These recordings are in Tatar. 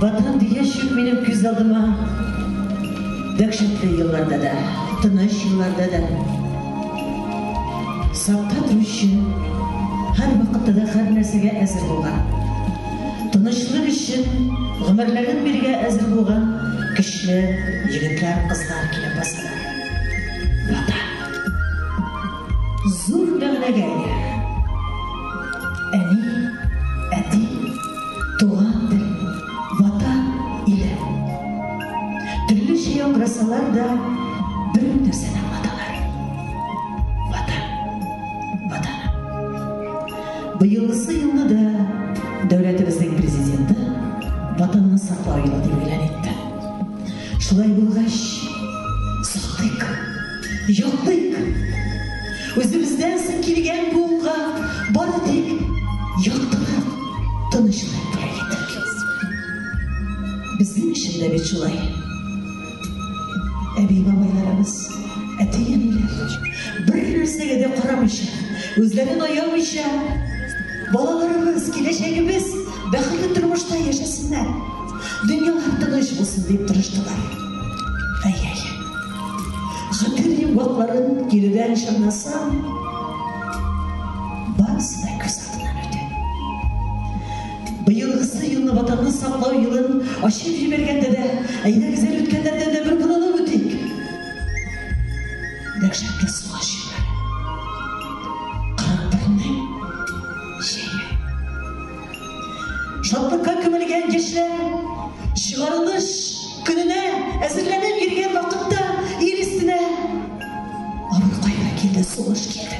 Ватан дигәч үк минем күз алдыма дәһшәтле елларда да, тыныч елларда да сакта торучы, һәрвакытта да һәр нәрсәгә әзер булган, тынычлык өчен гомерләрен бирергә әзер булган көчле егетләр, кызлар килеп басалар. Ватан зур мәгънәгә ия. Әни, әти, туган тел, Ватан иле. Төрлечә яңгырасалар да, бер үк нәрсәне аңлаталар. Ватан, Ватаным. Быелгысы елны да дәүләтебезнең президенты Ватанны саклау елы дип игълан итте. Шулай булгач, саклыйк, яклыйк. Үзебездән соң килгән буынга бары тик яктылык, тынычлык бүләк итик. Безнең өчен дә бит шулай. Әби-бабайларыбыз, әти-әниләр бер нәрсәгә дә карамыйча, үзләрен аямыйча, балаларыбыз, киләчәгебез бәхетле тормышта яшәсеннәр, дөньялар тыныч булсын дип тырыштылар. Әй-әй. Хәтер йомгакларын киредән чорнасам, барысы да күз алдыннан үтә. Быелгысы елны Ватанны саклау елын ачып җибәргәндә дә, әйдәгез әле үткәннәрдән дә бер борылып үтик. Дәһшәтле сугыш еллары. 41-нең җәе. Шатлыкка күмелгән яшьләр чыгарылыш көненә әзерләнеп йөргән вакытта ил өстенә авыр кайгы килде, сугыш килде.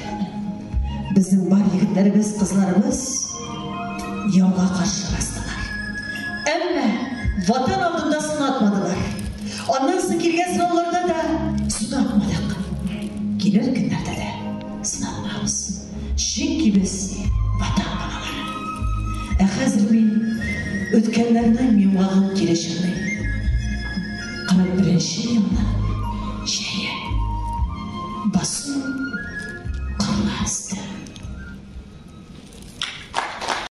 Безнең бар егетләребез, кызларыбыз яуга каршы бастылар. Әмма Ватан алдында сынатмадылар. Аннан соң килгән сынауларда да сынатмадык. Килер көннәрдә дә сынатмабыз. Чөнки без Ватан балалары. Ә хәзер мин үткәннәрнең йомгагын кире чорныйм. 41 елны.